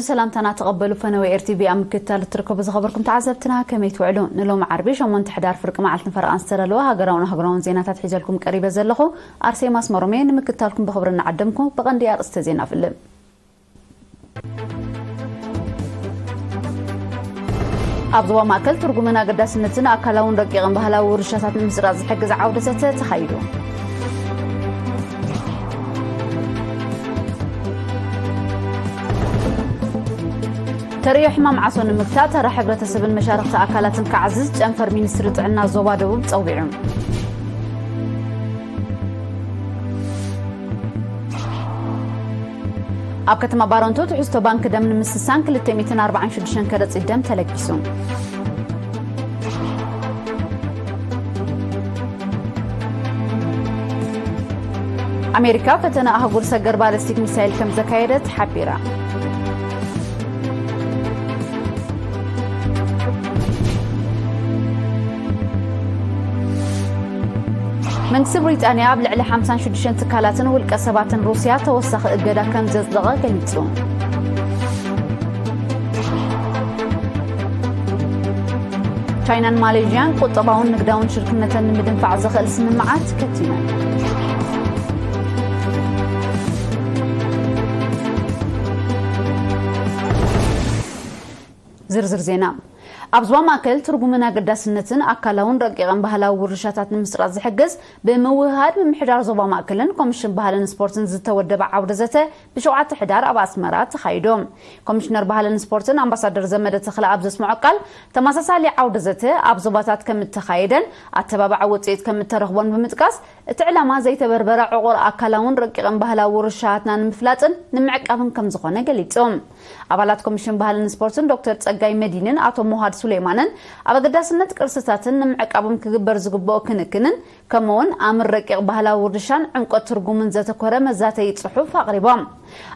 ሰላምታና ተቐበሉ። ፈነወ ኤር ቲ ቪ ኣብ ምክትታል እትርከቡ ዝኸበርኩም ተዓዘብትና ከመይ ትውዕሉ? ንሎሚ ዓርቢ ሸሞንተ ሕዳር ፍርቂ መዓልትን ፈረቓን ዝተዳለወ ሃገራውን ኣህጉራውን ዜናታት ሒዘልኩም ቀሪበ ዘለኹ ኣርሴማ ኣስመሮም እየ። ንምክትታልኩም ብኽብሪ እናዓደምኩ ብቐንዲ ኣርእስተ ዜና ፍልም። ኣብ ዞባ ማእከል ትርጉምን ኣገዳስነትን ኣካላውን ረቂቕን ባህላዊ ውርሻታት ንምስራጽ ዝሕግዝ ዓውደ ዘተ ተኻይዱ። ተርእዮ ሕማም ዓሶ ንምግታእ ተራ ሕብረተሰብን መሻርኽቲ ኣካላትን ክዓዝዝ ጨንፈር ሚኒስትሪ ጥዕና ዞባ ደቡብ ጸዊዑ። ኣብ ከተማ ባረንቱ ትሕዝቶ ባንክ ደም ንምስሳን ክልተ ሚእትን ኣርባዓን ሽዱሽተን ከረጺት ደም ተለጊሱ። ኣሜሪካ ፈተነ ኣህጉር ሰገር ባለስቲክ ሚሳይል ከም ዘካየደት ሓቢራ። መንግስቲ ብሪጣንያ ኣብ ልዕሊ ሓምሳን ሽዱሽተን ትካላትን ውልቀ ሰባትን ሩስያ ተወሳኺ እገዳ ከም ዘጽደቐ ገሊጹ። ቻይናን ማሌዥያን ቁጠባውን ንግዳውን ሽርክነተን ንምድንፋዕ ዘኽእል ስምምዓት ከቲመን። ዝርዝር ዜና። ኣብ ዞባ ማእከል ትርጉምን ኣገዳስነትን ኣካላውን ረቂቕን ባህላዊ ውርሻታት ንምስራጽ ዝሕግዝ ብምውህሃድ ምምሕዳር ዞባ ማእከልን ኮሚሽን ባህልን ስፖርትን ዝተወደበ ዓውደ ዘተ ብሸውዓተ ሕዳር ኣብ ኣስመራ ተኻይዱ። ኮሚሽነር ባህልን ስፖርትን ኣምባሳደር ዘመደ ተኽለ ኣብ ዘስምዖ ቃል፣ ተመሳሳሊ ዓውደ ዘተ ኣብ ዞባታት ከም እተኻየደን ኣተባባዒ ውጽኢት ከም እተረኽቦን ብምጥቃስ፣ እቲ ዕላማ ዘይተበርበረ ዕቑር ኣካላውን ረቂቕን ባህላዊ ውርሻትና ንምፍላጥን ንምዕቃብን ከም ዝኾነ ገሊጹ። ኣባላት ኮሚሽን ባህልን ስፖርትን ዶክተር ጸጋይ መዲንን ኣቶ ሞሃድ ሱሌማንን ኣብ ኣገዳስነት ቅርስታትን ንምዕቃቦም ክግበር ዝግብኦ ክንክንን ከምኡውን ኣምር ረቂቕ ባህላዊ ውርሻን ዕምቆት ትርጉምን ዘተኮረ መዛተዪ ጽሑፍ ኣቕሪቦም።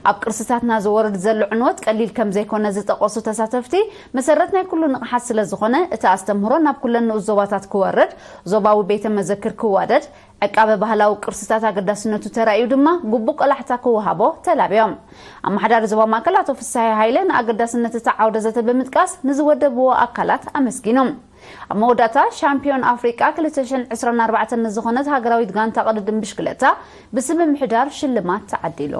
ኣብ ቅርስታትና ዝወርድ ዘሎ ዕንወት ቀሊል ከም ዘይኮነ ዝጠቐሱ ተሳተፍቲ፣ መሰረት ናይ ኩሉ ንቕሓት ስለ ዝኾነ፣ እቲ ኣስተምህሮ ናብ ኩለን ንኡስ ዞባታት ክወርድ፣ ዞባዊ ቤተ መዘክር ክዋደድ፣ ዕቃበ ባህላዊ ቅርስታት ኣገዳስነቱ ተራእዩ ድማ ግቡእ ቆላሕታ ክወሃቦ ተላብዮም። ኣመሓዳሪ ዞባ ማእከል ኣቶ ፍስሃየ ሃይለ ንኣገዳስነት እቲ ዓውደ ዘተ ብምጥቃስ ንዝወደብዎ ኣካላት ኣመስጊኖም። ኣብ መወዳእታ ሻምፒዮን ኣፍሪቃ ክልተ ሽሕን ዕስራን ኣርባዕተን ንዝኾነት ሃገራዊት ጋንታ ቅድድም ብሽክለታ ብስም ምምሕዳር ሽልማት ተዓዲሉ።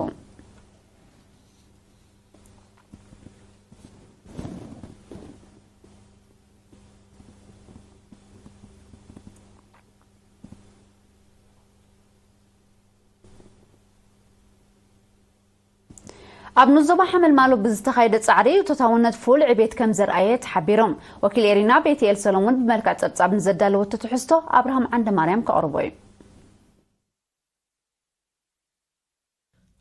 ኣብ ንኡስ ዞባ ሓመልማሎ ብዝተኻየደ ጻዕሪ እቶታውነት ፍሉይ ዕቤት ከም ዘርኣየ ተሓቢሩ። ወኪል ኤሪና ቤትኤል ሰሎሞን ብመልክዕ ጸብጻብ ንዘዳለወቶ ትሕዝቶ ኣብርሃም ዓንደማርያም ከቕርቦ እዩ።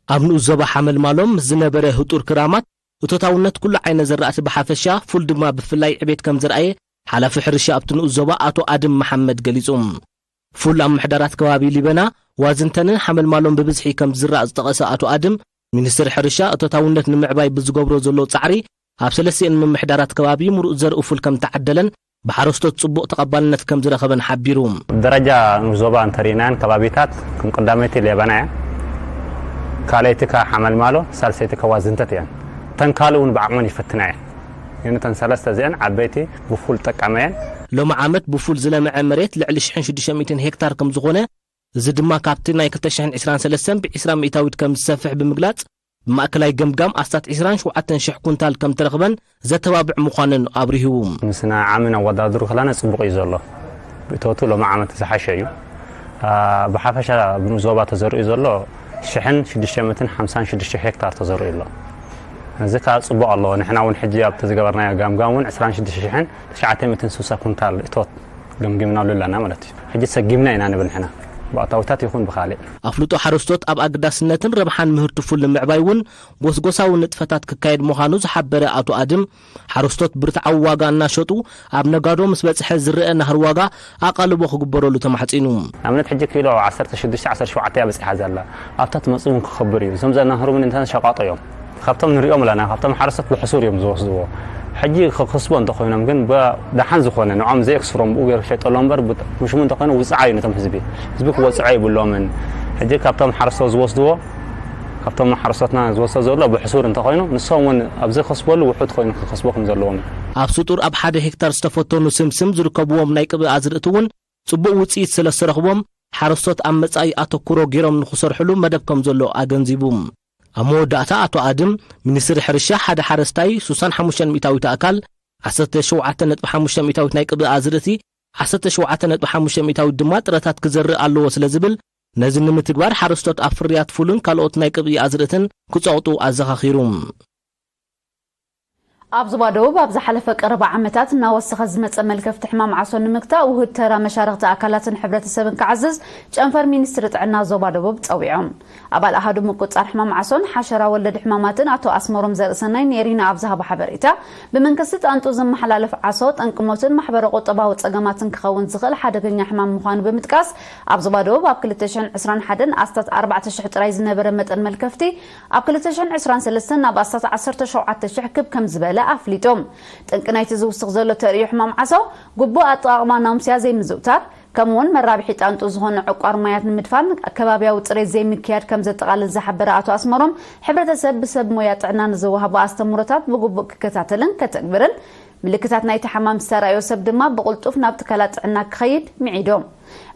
ኣብ ንኡስ ዞባ ሓመልማሎ ምስ ዝነበረ ህጡር ክራማት እቶታውነት ኩሉ ዓይነት ዘራእቲ ብሓፈሻ፣ ፉል ድማ ብፍላይ ዕቤት ከም ዘርኣየ ሓላፊ ሕርሻ ኣብቲ ንኡስ ዞባ ኣቶ ኣድም መሓመድ ገሊጹ። ፉል ኣብ ምሕዳራት ከባቢ ሊበና፣ ዋዝንተንን ሓመልማሎን ብብዝሒ ከም ዝዝራእ ዝጠቐሰ ኣቶ ኣድም፣ ሚኒስትሪ ሕርሻ እቶታውነት ንምዕባይ ብዝገብሮ ዘሎ ጻዕሪ፣ ኣብ ሰለስቲኤን ምምሕዳራት ከባቢ ምሩጽ ዘርኢ ፉል ከም ተዓደለን ብሓረስቶት ጽቡቕ ተቐባልነት ከም ዝረኸበን ሓቢሩ። ደረጃ ንኡስ ዞባ እንተሪእናየን ከባቢታት ከም ቀዳመይቲ ሌበና እያ፣ ካልኣይቲ ከኣ ሓመልማሎ፣ ሳልሰይቲ ከኣ ዋዝንተት እየን። እተን ካልእ እውን ብዓቕመን ይፈትና እየን። ግን እተን ሰለስተ እዚአን ዓበይቲ ብፉል ጠቃሚ እየን። ሎሚ ዓመት ብፉል ዝለምዐ መሬት ልዕሊ ሽሕን ሽዱሽተ ሚእትን ሄክታር ከም ዝኾነ፣ እዚ ድማ ካብቲ ናይ ክልተ ሽሕን ዕስራን ሰለስተን ብዒስራ ሚእታዊት ከም ዝሰፍሕ ብምግላጽ፣ ብማእከላይ ገምጋም ኣስታት ዕስራን ሸውዓተን ሽሕ ኩንታል ከም ተረኽበን ዘተባብዕ ምዃነን ኣብሪሁ። ምስ ናይ ዓሚ ነወዳድሩ ከለና ጽቡቕ እዩ ዘሎ። ብእቶቱ ሎሚ ዓመት ዝሓሸ እዩ። አ፣ ብሓፈሻ ኣብ ንኡስ ዞባ ተዘሪኡ ዘሎ ሽሕን ሽዱሽተ ሚእትን ሓምሳን ሽዱሽተ ሄክታር ተዘሪኡ ኣሎ። እዚ ከኣ ጽቡቕ ኣለዎ። ንሕና እውን ሕጂ ኣብቲ ዝገበርናዮ ገምጋም እውን ዕስራን ሽዱሽተ ሽሕን ትሽዓተ ሚእትን ስሳ ኩንታል እቶት ገምጊምናሉ ኣለና ማለት እዩ። ሕጂ ሰጊምና ኢና ንብል ንሕና፣ ብኣታዊታት ይኹን ብኻልእ። ኣፍልጦ ሓረስቶት ኣብ ኣገዳስነትን ረብሓን ምህርቲ ፉል ንምዕባይ እውን ጎስጎሳዊ ንጥፈታት ክካየድ ምዃኑ ዝሓበረ ኣቶ ኣድም፣ ሓረስቶት ብርትዓዊ ዋጋ እናሸጡ ኣብ ነጋዶ ምስ በጽሐ ዝረአ ናህሪ ዋጋ ኣቓልቦ ክግበረሉ ተማሕጺኑ። ንኣብነት ሕጂ ኪሎ ዓሰርተ ሽዱሽተ ዓሰርተ ሸውዓተ እያ በጺሓ ዘላ። ኣብታ ትመጽእ እውን ክኸብር እዩ። እዞም ዘናህሩ እውን እንተን ሸቃጦ እዮም። ካብቶም ንሪኦም ኣለና፣ ካብቶም ሓረስቶት ብሕሱር እዮም ዝወስድዎ። ሕጂ ክኸስቦ እንተኾይኖም ግን ብ-፣ ደሓን ዝኾነ ንዖም ዘየክስሮም ብኡ ገይሩ ክሸጠሎም እምበር ብ-፣ ምሽሙ እንተኾይኑ ውፅዓ እዩ ነቶም ህዝቢ። ህዝቢ ክወፅዖ የብሎምን። ሕጂ ካብቶም ሓረስቶት ዝወስድዎ ካብቶም ሓረስቶትና ዝወሰድ ዘሎ ብሕሱር እንተኾይኑ፣ ንሶም እውን ኣብ ዘይከስበሉ ውሑድ ኮይኑ ክከስቡ ከም ዘለዎም እዩ። ኣብ ስጡር ኣብ ሓደ ሄክታር ዝተፈተኑ ስምስም ዝርከብዎም ናይ ቅብኢ ኣዝርእቲ እውን ጽቡቕ ውጽኢት ስለ ዝተረኽቦም፣ ሓረስቶት ኣብ መጻኢ ኣተኩሮ ገይሮም ንኽሰርሕሉ መደብ ከም ዘሎ ኣገንዚቡ። ኣብ መወዳእታ ኣቶ ኣድም፣ ሚኒስትሪ ሕርሻ ሓደ ሓረስታይ ሱሳን ሓሙሽተ ሚእታዊት ኣካል፣ ዓሰርተ ሸውዓተ ነጥቢ ሓሙሽተ ሚእታዊት ናይ ቅብኢ ኣዝርእቲ፣ ዓሰርተ ሸውዓተ ነጥቢ ሓሙሽተ ሚእታዊት ድማ ጥረታት ክዘርእ ኣለዎ ስለ ዝብል፣ ነዚ ንምትግባር ሓረስቶት ኣብ ፍርያት ፉልን ካልኦት ናይ ቅብኢ ኣዝርእትን ክጸቕጡ ኣዘኻኺሩ። ኣብ ዞባ ደቡብ ኣብ ዝሓለፈ ቀረባ ዓመታት እናወሰኸ ዝመጸ መልከፍቲ ሕማም ዓሶ ንምግታእ ውሁድ ተራ መሻርኽቲ ኣካላትን ሕብረተሰብን ክዓዝዝ ጨንፈር ሚኒስትሪ ጥዕና ዞባ ደቡብ ጸዊዖም። ኣባል ኣሃዱ ምቁጽጻር ሕማም ዓሶን ሓሸራ ወለድ ሕማማትን ኣቶ ኣስመሮም ዘርእሰናይ ንኤሪና ኣብ ዝሃቦ ሓበሬታ፣ ብመንግስቲ ጣንጡ ዝመሓላለፍ ዓሶ ጠንቂ ሞትን ማሕበረ ቁጠባዊ ጸገማትን ክኸውን ዝኽእል ሓደገኛ ሕማም ምዃኑ ብምጥቃስ፣ ኣብ ዞባ ደቡብ ኣብ ክልተ ሽሕን ዕስራን ሓደን ኣስታት ኣርባዕተ ሽሕ ጥራይ ዝነበረ መጠን መልከፍቲ ኣብ ክልተ ሽሕን ዕስራን ሰለስተን ናብ ኣስታት ዓሰርተ ሸውዓተ ሽሕ ክብ ከም ዝበለ ኣፍሊጡ። ጠንቂ ናይቲ ዝውስኽ ዘሎ ተርእዮ ሕማም ዓሶ፣ ግቡእ ኣጠቓቕማ ናሙስያ ዘይምዝውታር፣ ከምኡ'ውን መራብሒ ጣንጡ ዝኾነ ዕቋር ማያት ንምድፋን ከባብያዊ ጽሬት ዘይምክያድ ከም ዘጠቓልል ዝሓበረ ኣቶ ኣስመሮም፣ ሕብረተሰብ ብሰብ ሞያ ጥዕና ንዝወሃቡ ኣስተምህሮታት ብግቡእ ክከታተልን ከተግብርን፣ ምልክታት ናይቲ ሕማም ዝተራእዮ ሰብ ድማ ብቕልጡፍ ናብ ትካላት ጥዕና ክኸይድ ምዒዶም።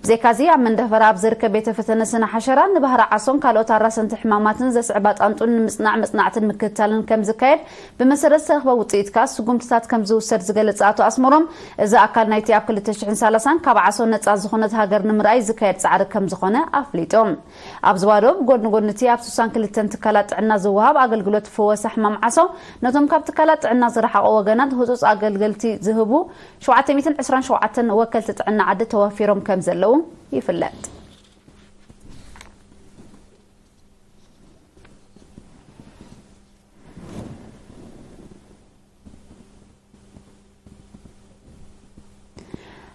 ብዘይካዚ ኣብ መንደፈራ ኣብ ዝርከብ ቤተ ፈተነ ስነ ሓሸራ ንባህሪ ዓሶን ካልኦት ኣራሰንቲ ሕማማትን ዘስዕባ ጣንጡን ንምጽናዕ መጽናዕትን ምክትታልን ከም ዝካየድ ብመሰረት ዝተረኽበ ውጽኢት ከኣ ስጉምትታት ከም ዝውሰድ ዝገለጸ ኣቶ ኣስመሮም፣ እዚ ኣካል ናይቲ ኣብ ክልተ ሽሕን ሰላሳን ካብ ዓሶ ነጻ ዝኾነት ሃገር ንምርኣይ ዝካየድ ጻዕሪ ከም ዝኾነ ኣፍሊጦም። ኣብ ዞባ ደቡብ ጎድኒ ጎድኒ እቲ ኣብ ስሳን ክልተን ትካላት ጥዕና ዝወሃብ ኣገልግሎት ፍወሳ ሕማም ዓሶ፣ ነቶም ካብ ትካላት ጥዕና ዝረሓቑ ወገናት ህጹጽ ኣገልገልቲ ዝህቡ ሸውዓተ ሚእትን ዕስራን ሸውዓተን ወከልቲ ጥዕና ዓዲ ተዋፊሮም ከም ዘለዉ ይፍለጥ።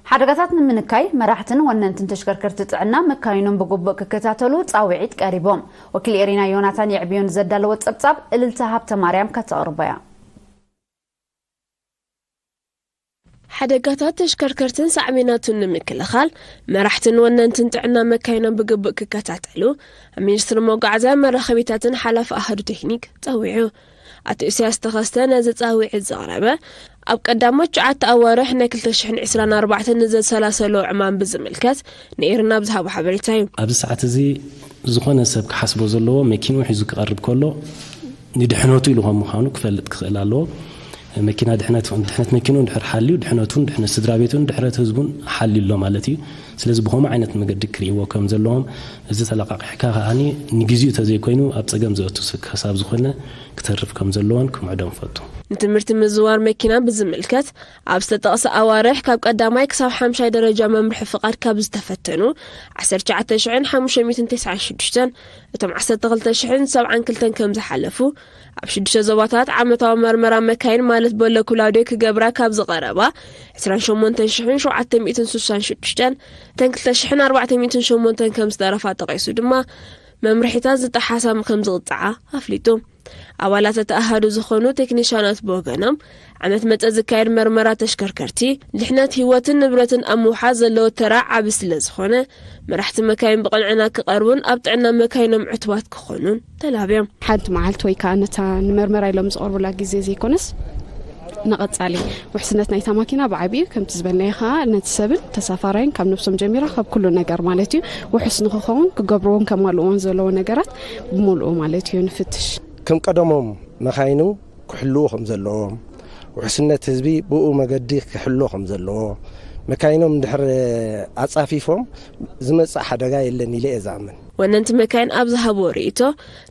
ሓደጋታት ንምንካይ መራሕትን ወነንትን ተሽከርከርቲ ጥዕና መካይኖም ብግቡእ ክከታተሉ ጻውዒት ቀሪቦም። ወኪል ኤሪና ዮናታን የዕብዮን ዘዳለዎ ጸብጻብ እልልታ ሃብተ ማርያም ከተቕርቦ እያ። ሓደጋታት ተሽከርከርትን ሳዕቤናቱን ንምክልኻል መራሕትን ወነንትን ጥዕና መካይኖም ብግቡእ ክከታተሉ ኣብ ሚኒስትሪ መጓዓዝያ መራኸቢታትን ሓላፊ ኣሃዱ ቴክኒክ ጸዊዑ። ኣቶ ኢሳያስ ተኸስተ ነዚ ጻውዒት ዘቕረበ ኣብ ቀዳሞት ትሽዓተ ኣዋርሕ ናይ ክልተ ሽሕን ዕስራን ኣርባዕተን ንዘሰላሰሎ ዕማም ብዝምልከት ንኤርና ኣብ ዝሃቦ ሓበሬታ እዩ። ኣብዚ ሰዓት እዚ ዝኾነ ሰብ ክሓስቦ ዘለዎ መኪንኡ ሒዙ ክቐርብ ከሎ ንድሕነቱ ኢሉ ከም ምዃኑ ክፈልጥ ክኽእል ኣለዎ። መኪና ድሕነት፣ ድሕነት መኪንኡ እንድሕር ሓልዩ ድሕነቱን ድሕነት ስድራ ቤቱን ድሕነት ህዝቡን ሓልዩ ኣሎ ማለት እዩ። ስለዚ ብኸምኡ ዓይነት መገዲ ክርእይዎ ከም ዘለዎም፣ እዚ ተለቃቂሕካ ከኣ ንግዚኡ ተዘይኮይኑ ኣብ ጸገም ዘእቱ ክሳብ ዝኾነ ክተርፍ ከም ዘለዎን ክምዕዶ ንፈቱ። ንትምህርቲ ምዝዋር መኪና ብዝምልከት ኣብ ዝተጠቕሰ ኣዋርሕ ካብ ቀዳማይ ክሳብ ሓምሻይ ደረጃ መምርሒ ፍቓድ ካብ ዝተፈተኑ ዓሰርተ ትሽዓተ ሽሕን ሓሙሽተ ሚእትን ተስዓን ሽዱሽተን፣ እቶም ዓሰርተ ክልተ ሽሕን ሰብዓን ክልተን ከም ዝሓለፉ፣ ኣብ ሽዱሽተ ዞባታት ዓመታዊ መርመራ መካይን ማለት ቦሎ ኩላውዴ ክገብራ ካብ ዝቐረባ ዕስራን ሸሞንተን ሽሕን ሸውዓተ ሚእትን ስሳን ሽዱሽተን፣ እተን ክልተ ሽሕን ኣርባዕተ ሚእትን ሸሞንተን ከም ዝተረፋ ጠቒሱ ድማ፣ መምርሒታት ዝጠሓሳ ከም ዝቕጽዓ ኣፍሊጡ። ኣባላት እቲ ኣሃዱ ዝኾኑ ቴክኒሻናት ብወገኖም፣ ዓመት መጸ ዝካየድ መርመራ ተሽከርከርቲ፣ ድሕነት ህይወትን ንብረትን ኣብ ምውሓስ ዘለዎ ተራ ዓቢ ስለ ዝኾነ፣ መራሕቲ መካይን ብቕንዕና ክቐርቡን ኣብ ጥዕና መካይኖም ዕቱባት ክኾኑን ተላብዮም። ሓንቲ መዓልቲ ወይ ከኣ ነታ ንመርመራ ኢሎም ዝቐርቡላ ግዜ ዘይኮነስ፣ ንቐጻሊ ውሕስነት ናይታ ማኪና ብዓቢኡ፣ ከምቲ ዝበልናዮ ከኣ፣ ነቲ ሰብን ተሳፋራይን ካብ ነብሶም ጀሚራ ካብ ኩሉ ነገር ማለት እዩ፣ ውሑስ ንኽኸውን ክገብርዎን ከማልእዎን ዘለዎ ነገራት ብምሉኡ ማለት እዩ ንፍትሽ። ከም ቀደሞም መኻይኑ ክሕልዉ ከም ዘለዎም፣ ውሕስነት ህዝቢ ብኡ መገዲ ክሕሎ ከም ዘለዎ፣ መካይኖም እንድሕር ኣጻፊፎም ዝመጽእ ሓደጋ የለን ኢለ እየ ዝኣምን። ወነንቲ መካይን ኣብ ዝሃብዎ ርእይቶ፣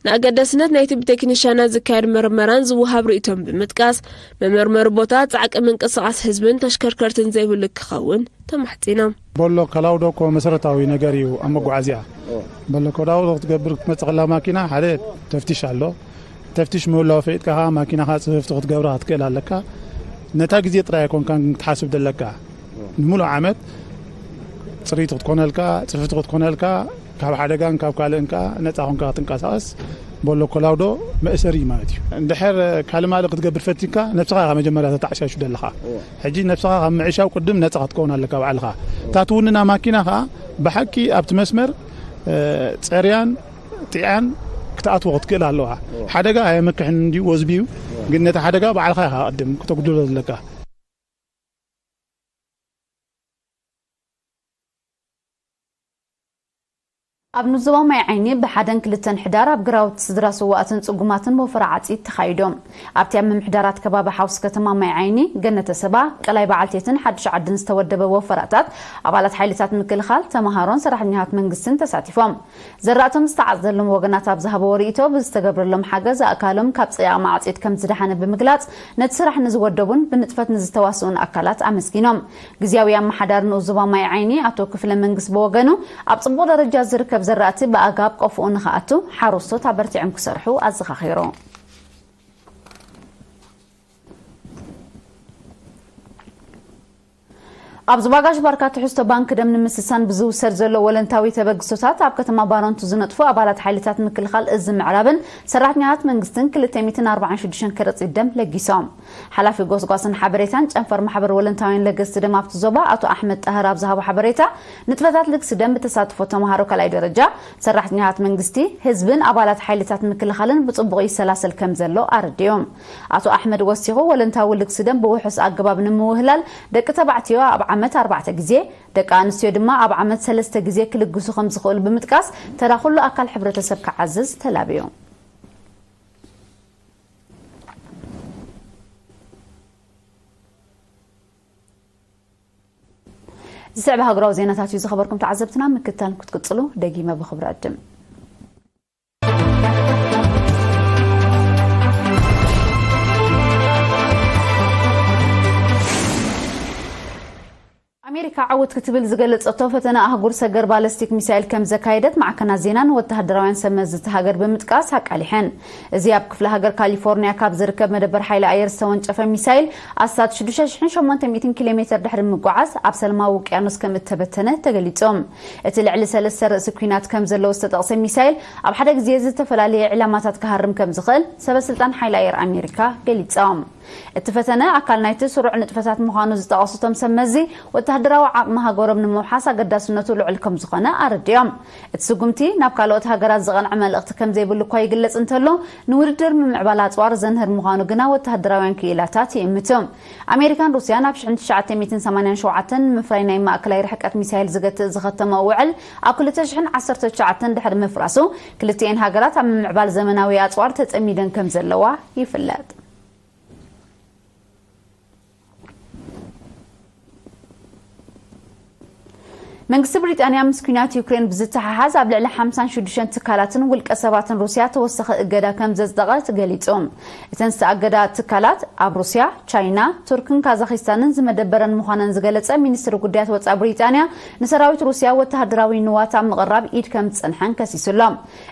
ንኣገዳስነት ናይቲ ብቴክኒሻናት ዝካየድ መርመራን ዝወሃብ ርእይቶን ብምጥቃስ፣ መመርመሪ ቦታ ጻዕቂ ምንቅስቓስ ህዝብን ተሽከርከርትን ዘይብሉ ክኸውን ተማሕጺኖም። ቦሎ ከላውዶ እኮ መሰረታዊ ነገር እዩ ኣብ መጓዓዝያ። ቦሎ ከላውዶ ክትገብር ክትመጽእ ከላ ማኪና ሓደ ተፍቲሽ ኣሎ። ተፍቲሽ ምህላው ፈይጥካ ከኣ ማኪናኻ ጽፍፍቲ ክትገብራ ክትክእል ኣለካ። ነታ ግዜ ጥራይ ኣይኮንካን ክትሓስብ ዘለካ። ንምሉእ ዓመት ጽሪት ክትኮነልካ፣ ጽፍፍቲ ክትኮነልካ፣ ካብ ሓደጋን ካብ ካልእን ከኣ ነጻ ኮንካ ክትንቀሳቐስ ቦሎ ኮላውዶ መእሰሪ እዩ ማለት እዩ። እንድሕር ካልእ ማልእ ክትገብር ፈቲንካ፣ ነብስኻ ኢኻ መጀመርያ ተተዓሻሹ ዘለኻ። እወ። ሕጂ ነብስኻ ካብ ምዕሻው ቅድም ነጻ ክትከውን ኣለካ ባዕልኻ። እወ። እታ ትውንና ማኪና ከኣ ብሓቂ ኣብቲ መስመር፣ እ፣ ጸርያን ጥዕያን ትኣትዎ ክትክእል ኣለዋ። ሓደጋ ኣየመክሕን እንዲዩ፣ ወዝቢ እዩ። ግን ነቲ ሓደጋ ባዕልኻ ኢኻ ቀድም ክተጉድሎ ዘለካ። ኣብ ንዞባ ማይ ዓይኒ ብሓደን ክልተን ሕዳር ኣብ ግራውቲ ስድራ ስዋኣትን ጽጉማትን ወፈራ ዓጺድ ተኻይዶም። ኣብቲ ኣብ ምምሕዳራት ከባቢ ሓውስ ከተማ ማይ ዓይኒ፣ ገነተ ሰባ፣ ቀላይ በዓልቴትን ሓድሽ ዓድን ዝተወደበ ወፈራታት ኣባላት ሓይልታት ምክልኻል፣ ተመሃሮን ሰራሕተኛታት መንግስትን ተሳቲፎም። ዘራእቶም ዝተዓጽደሎም ወገናት ኣብ ዝሃበዎ ርእይቶ፣ ብዝተገብረሎም ሓገዝ ኣእካሎም ካብ ጽያቕ ማዕጺድ ከም ዝደሓነ ብምግላጽ፣ ነቲ ስራሕ ንዝወደቡን ብንጥፈት ንዝተዋስኡን ኣካላት ኣመስጊኖም። ግዝያዊ ኣመሓዳሪ ንኡስ ዞባ ማይ ዓይኒ ኣቶ ክፍለ መንግስት ብወገኑ፣ ኣብ ጽቡቕ ደረጃ ዝርከብ ዘራእቲ ብኣጋብ ቆፎኡ ንኽኣቱ ሓረስቶት ኣበርቲዖም ክሰርሑ ኣዘኻኺሩ። ኣብ ዞባ ጋሽ ባርካ ትሕዝቶ ባንክ ደም ንምስሳን ብዝውሰድ ዘሎ ወለንታዊ ተበግሶታት ኣብ ከተማ ባረንቱ ዝነጥፉ ኣባላት ሓይልታት ምክልኻል እዚ ምዕራብን ሰራሕተኛታት መንግስትን ክልተ ሚእትን ኣርባዓን ሽዱሽተን ከረጺት ደም ለጊሶም። ሓላፊ ጎስጓስን ሓበሬታን ጨንፈር ማሕበር ወለንታውያን ለገስቲ ደም ኣብቲ ዞባ ኣቶ ኣሕመድ ጣህር ኣብ ዝሃቦ ሓበሬታ፣ ንጥፈታት ልግሲ ደም ብተሳትፎ ተምሃሮ ካልኣይ ደረጃ፣ ሰራሕተኛታት መንግስቲ፣ ህዝብን ኣባላት ሓይልታት ምክልኻልን ብጽቡቕ ይሰላሰል ከም ዘሎ ኣረዲኦም። ኣቶ ኣሕመድ ወሲኹ፣ ወለንታዊ ልግሲ ደም ብውሑስ ኣገባብ ንምውህላል ደቂ ተባዕትዮ ኣብ ዓመት ኣርባዕተ ግዜ፣ ደቂ ኣንስትዮ ድማ ኣብ ዓመት ሰለስተ ግዜ ክልግሱ ከም ዝኽእሉ ብምጥቃስ፣ ተራ ኩሉ ኣካል ሕብረተሰብ ክዓዝዝ ተላብዩ። ዝስዕብ ሃገራዊ ዜናታት እዩ ዝኸበርኩም ተዓዘብትና፣ ምክታል ክትቅጽሉ ደጊመ ብኽብሪ ዕድም። ኣሜሪካ ዓወት ክትብል ዝገለጸቶ ፈተነ ኣህጉር ሰገር ባለስቲክ ሚሳይል ከም ዘካየደት ማዕከናት ዜናን ወተሃደራውያን ሰብ መዚ እቲ ሃገር ብምጥቃስ ኣቃሊሐን። እዚ ኣብ ክፍለ ሃገር ካሊፎርኒያ ካብ ዝርከብ መደበር ሓይሊ ኣየር ዝተወንጨፈ ሚሳይል ኣስታት ሽዱሽተ ሽሕን ሸሞንተ ሚእትን ኪሎ ሜትር ድሕሪ ምጓዓዝ ኣብ ሰላማዊ ውቅያኖስ ከም እተበተነ ተገሊጾም። እቲ ልዕሊ ሰለስተ ርእሲ ኲናት ከም ዘለዎ ዝተጠቕሰ ሚሳይል ኣብ ሓደ ግዜ ዝተፈላለየ ዕላማታት ክሃርም ከም ዝኽእል ሰበ ስልጣን ሓይሊ ኣየር ኣሜሪካ ገሊጾም። እቲ ፈተነ ኣካል ናይቲ ስሩዕ ንጥፈታት ምዃኑ ዝጠቐሱ እቶም ሰብ መዚ፣ ወተሃደራዊ ዓቕሚ ሃገሮም ንምውሓስ ኣገዳስነቱ ልዑል ከም ዝኾነ ኣረዲኦም። እቲ ስጉምቲ ናብ ካልኦት ሃገራት ዝቐንዐ መልእኽቲ ከም ዘይብሉ እኳ ይግለጽ እንተሎ፣ ንውድድር ምምዕባል ኣጽዋር ዘንህር ምዃኑ ግና ወተሃደራውያን ክኢላታት ይእምቱ። ኣሜሪካን ሩስያን ኣብ ሽሕን ትሽዓተ ሚእትን ሰማንያን ሸውዓተን ንምፍራይ ናይ ማእከላይ ርሕቀት ሚሳይል ዝገትእ ዝኸተመኦ ውዕል ኣብ ክልተ ሽሕን ዓሰርተ ትሽዓተን ድሕሪ ምፍራሱ፣ ክልቲኤን ሃገራት ኣብ ምምዕባል ዘመናዊ ኣጽዋር ተጸሚደን ከም ዘለዋ ይፍለጥ። መንግስቲ ብሪጣንያ ምስ ኲናት ዩክሬን ብዝተሓሓዝ ኣብ ልዕሊ ሓምሳን ሽዱሽተን ትካላትን ውልቀ ሰባትን ሩስያ ተወሳኺ እገዳ ከም ዘጽደቐት ገሊጹ። እተን ዝተኣገዳ ትካላት ኣብ ሩስያ፣ ቻይና፣ ቱርክን ካዛኺስታንን ዝመደበረን ምዃነን ዝገለጸ ሚኒስትሪ ጉዳያት ወጻኢ ብሪጣንያ፣ ንሰራዊት ሩስያ ወተሃደራዊ ንዋት ኣብ ምቕራብ ኢድ ከም ዝጸንሐን ከሲሱ ኣሎ።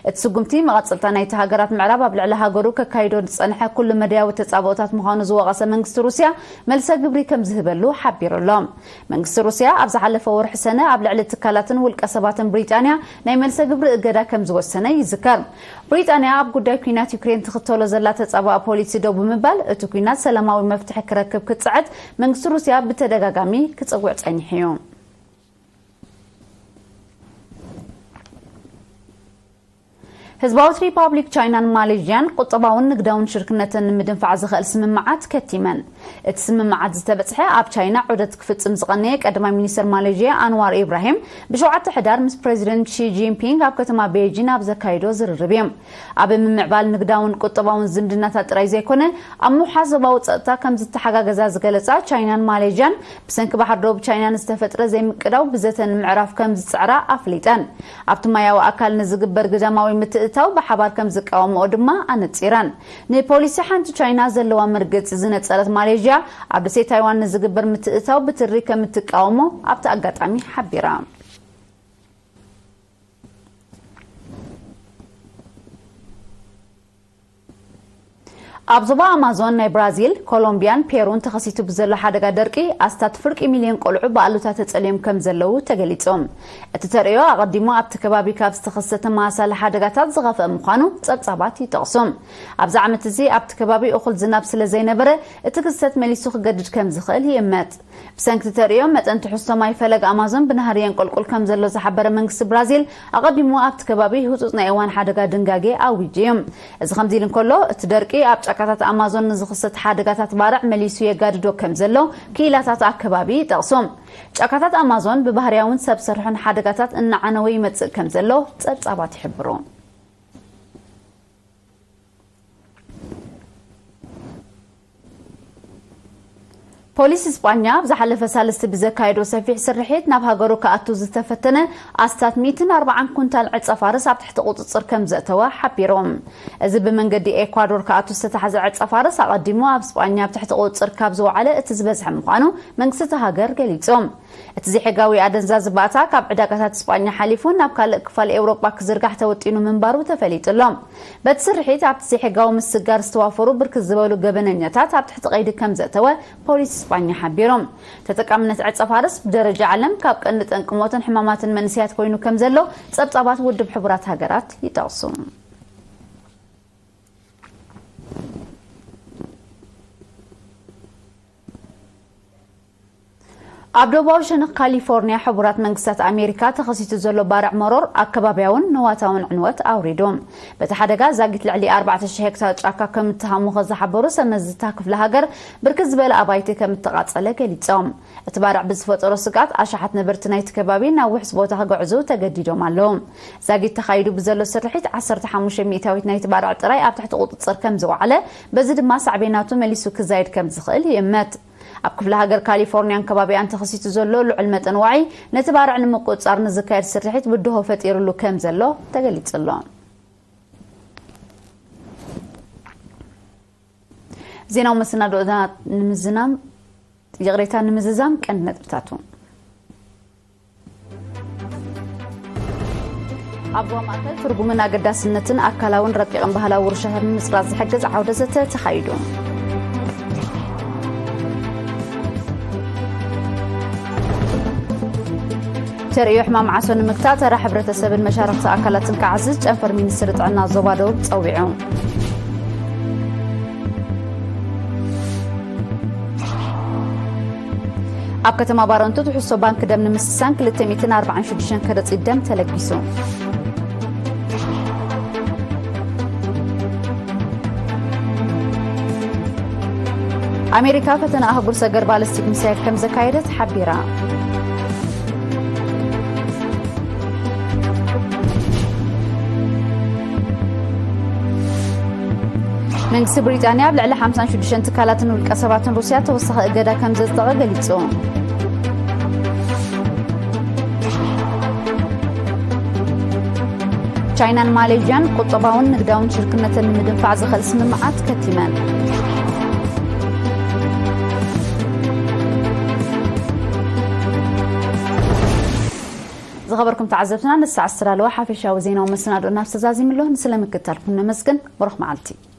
እቲ ስጉምቲ መቐጸልታ ናይቲ ሃገራት ምዕራብ ኣብ ልዕሊ ሃገሩ ከካይዶ ዝጸንሐ ኩሉ መዳያዊ ተጻብኦታት ምዃኑ ዝወቐሰ መንግስቲ ሩስያ፣ መልሰ ግብሪ ከም ዝህበሉ ሓቢሩ ኣሎ። መንግስቲ ሩስያ ኣብ ዝሓለፈ ወርሒ ሰነ ኣብ ልዕሊ ትካላትን ውልቀ ሰባትን ብሪጣንያ ናይ መልሰ ግብሪ እገዳ ከም ዝወሰነ ይዝከር። ብሪጣንያ ኣብ ጉዳይ ኲናት ዩክሬን ትኽተሎ ዘላ ተጻባእ ፖሊሲ ደው ብምባል፣ እቲ ኲናት ሰላማዊ መፍትሒ ክረክብ ክትጽዕት መንግስቲ ሩስያ ብተደጋጋሚ ክጽውዕ ጸኒሑ እዩ። ህዝባዊት ሪፓብሊክ ቻይናን ማሌዥያን ቁጠባውን ንግዳውን ሽርክነተን ንምድንፋዕ ዝኽእል ስምምዓት ከቲመን። እቲ ስምምዓት ዝተበጽሐ ኣብ ቻይና ዑደት ክፍጽም ዝቐነየ ቀዳማይ ሚኒስትር ማሌዥያ ኣንዋር ኢብራሂም ብሸውዓተ ሕዳር ምስ ፕሬዚደንት ሺ ጂንፒንግ ኣብ ከተማ ቤጂን ኣብ ዘካየዶ ዝርርብ እዩ። ኣብ ምምዕባል ንግዳውን ቁጠባውን ዝምድናታት ጥራይ ዘይኮነ፣ ኣብ ምውሓስ ዞባዊ ጸጥታ ከም ዝተሓጋገዛ ዝገለጻ ቻይናን ማሌዥያን፣ ብሰንኪ ባሕሪ ዶብ ቻይና ንዝተፈጥረ ዘይምቅዳው ብዘተ ንምዕራፍ ከም ዝጽዕራ ኣፍሊጠን። ኣብቲ ማያዊ ኣካል ንዝግበር ግዳማዊ ምትእትታው ብሓባር ከም ዝቃወምኦ ድማ ኣነጺረን። ንፖሊሲ ሓንቲ ቻይና ዘለዋ መርገጺ ዝነጸረት ማሌዥያ፣ ኣብ ደሴት ታይዋን ንዝግበር ምትእትታው ብትሪ ከም እትቃወሞ ኣብቲ ኣጋጣሚ ሓቢራ። ኣብ ዞባ ኣማዞን ናይ ብራዚል፣ ኮሎምቢያን ፔሩን ተኸሲቱ ብዘሎ ሓደጋ ደርቂ ኣስታት ፍርቂ ሚልዮን ቆልዑ ብኣሉታ ተጸልዮም ከም ዘለዉ ተገሊጾም። እቲ ተርእዮ ኣቐዲሙ ኣብቲ ከባቢ ካብ ዝተኸሰተ መሳሊ ሓደጋታት ዝኸፍአ ምዃኑ ጸብጻባት ይጠቕሱ። ኣብዚ ዓመት እዚ ኣብቲ ከባቢ እኹል ዝናብ ስለ ዘይነበረ፣ እቲ ክስተት መሊሱ ክገድድ ከም ዝኽእል ይእመት። ብሰንኪ ተርእዮ መጠን ትሕዝቶ ማይ ፈለግ ኣማዞን ብናህሪ የንቆልቁል ከም ዘሎ ዝሓበረ መንግስቲ ብራዚል፣ ኣቐዲሙ ኣብቲ ከባቢ ህጹጽ ናይ እዋን ሓደጋ ድንጋጌ ኣዊጁ እዩ። እዚ ከምዚ ኢሉ እንከሎ፣ እቲ ደርቂ ኣብ ጫካታት ኣማዞን ንዝኽሰት ሓደጋታት ባርዕ መሊሱ የጋድዶ ከም ዘሎ ክኢላታት ኣከባቢ ይጠቕሱ። ጫካታት ኣማዞን ብባህርያውን ሰብ ሰርሖን ሓደጋታት እናዓነወ ይመጽእ ከም ዘሎ ጸብጻባት ይሕብሩ። ፖሊስ ስጳኛ ኣብ ዝሓለፈ ሳልስቲ ብዘካየዶ ሰፊሕ ስርሒት ናብ ሃገሩ ክኣቱ ዝተፈተነ ኣስታት ሚእትን ኣርባዓን ኩንታል ዕጸ ፋርስ ኣብ ትሕቲ ቁጽጽር ከም ዘእተወ ሓቢሮም። እዚ ብመንገዲ ኤኳዶር ክኣቱ ዝተታሕዘ ዕጸ ፋርስ ኣቐዲሙ ኣብ ስጳኛ ኣብ ትሕቲ ቁጽጽር ካብ ዝወዓለ እቲ ዝበዝሐ ምዃኑ መንግስቲ እታ ሃገር ገሊጹ። እቲ ዘይሕጋዊ ኣደንዛዚ ባእታ ካብ ዕዳጋታት ስጳኛ ሓሊፉ ናብ ካልእ ክፋል ኤውሮጳ ክዝርጋሕ ተወጢኑ ምንባሩ ተፈሊጡ ኣሎ። በቲ ስርሒት ኣብቲ ዘይሕጋዊ ምስጋር ዝተዋፈሩ ብርክት ዝበሉ ገበነኛታት ኣብ ትሕቲ ቀይዲ ከም ዘእተወ ፖሊስ ስጳኛ ሓቢሩ። ተጠቃምነት ዕጸ ፋርስ ብደረጃ ዓለም ካብ ቀንዲ ጠንቂ ሞትን ሕማማትን መንስያት ኮይኑ ከም ዘሎ ጸብጻባት ውድብ ሕቡራት ሃገራት ይጠቕሱ። ኣብ ደቡባዊ ሸነኽ ካሊፎርኒያ ሕቡራት መንግስታት ኣሜሪካ ተኸሲቱ ዘሎ ባርዕ መሮር ኣከባብያውን ንዋታውን ዕንወት ኣውሪዱ። በቲ ሓደጋ ዛጊት ልዕሊ ኣርባዕተ ሽሕ ሄክታር ጫካ ከም እተሃሙኸ ዝሓበሩ ሰመዝታ ክፍለ ሃገር፣ ብርክት ዝበለ ኣባይቲ ከም እተቓጸለ ገሊጾም። እቲ ባርዕ ብዝፈጠሮ ስግኣት ኣሽሓት ነበርቲ ናይቲ ከባቢ ናብ ውሕስ ቦታ ክግዕዙ ተገዲዶም ኣለዉ። ዛጊት ተኻይዱ ብዘሎ ስርሒት ዓሰርተ ሓሙሽተ ሚእታዊት ናይቲ ባርዕ ጥራይ ኣብ ትሕቲ ቁጽጽር ከም ዝወዓለ፣ በዚ ድማ ሳዕቤናቱ መሊሱ ክዛይድ ከም ዝኽእል ይእመት። ኣብ ክፍለ ሃገር ካሊፎርኒያን ከባቢኣን ተኸሲቱ ዘሎ ልዑል መጠን ዋዒ ነቲ ባርዕ ንምቁጽጻር ንዝካየድ ስርሒት ብድሆ ፈጢሩሉ ከም ዘሎ ተገሊጹ ኣሎ። ዜናዊ መሰናዶና ንምዝናም፣ ይቕሬታ፣ ንምዝዛም ቀንዲ ነጥብታቱ። ኣብ ዞባ ማእከል ትርጉምን ኣገዳስነትን ኣካላውን ረቂቕን ባህላዊ ውርሻታት ንምጽራዝ ዝሕግዝ ዓውደ ዘተ ተኻይዱ። ተርእዮ ሕማም ዓሶ ንምግታእ ተራ ሕብረተሰብን መሻርኽቲ ኣካላትን ክዓዝዝ ጨንፈር ሚኒስትሪ ጥዕና ዞባ ደቡብ ጸዊዑ። ኣብ ከተማ ባረንቱ ትሕዝቶ ባንክ ደም ንምስሳን ክልተ ሚእትን ኣርባዓን ሽዱሽተን ከረጺት ደም ተለጊሱ። ኣሜሪካ ፈተነ ኣህጉር ሰገር ባለስቲክ ሚሳይል ከም ዘካየደት ሓቢራ። መንግስቲ ብሪጣንያ ኣብ ልዕሊ ሓምሳን ሽዱሽተን ትካላትን ውልቀ ሰባትን ሩስያ ተወሳኺ እገዳ ከም ዘጽደቐ ገሊጹ። ቻይናን ማሌዥያን ቁጠባውን ንግዳውን ሽርክነተን ንምድንፋዕ ዝኽእል ስምምዓት ከቲመን። ዝኸበርኩም ተዓዘብትና፣ ንሰዓት ዝተዳለወ ሓፈሻዊ ዜናዊ መሰናድኦ ናብ ተዛዚሙ ኣሎ። ንስለ ምክትታልኩም ነመስግን። ብሩኽ መዓልቲ።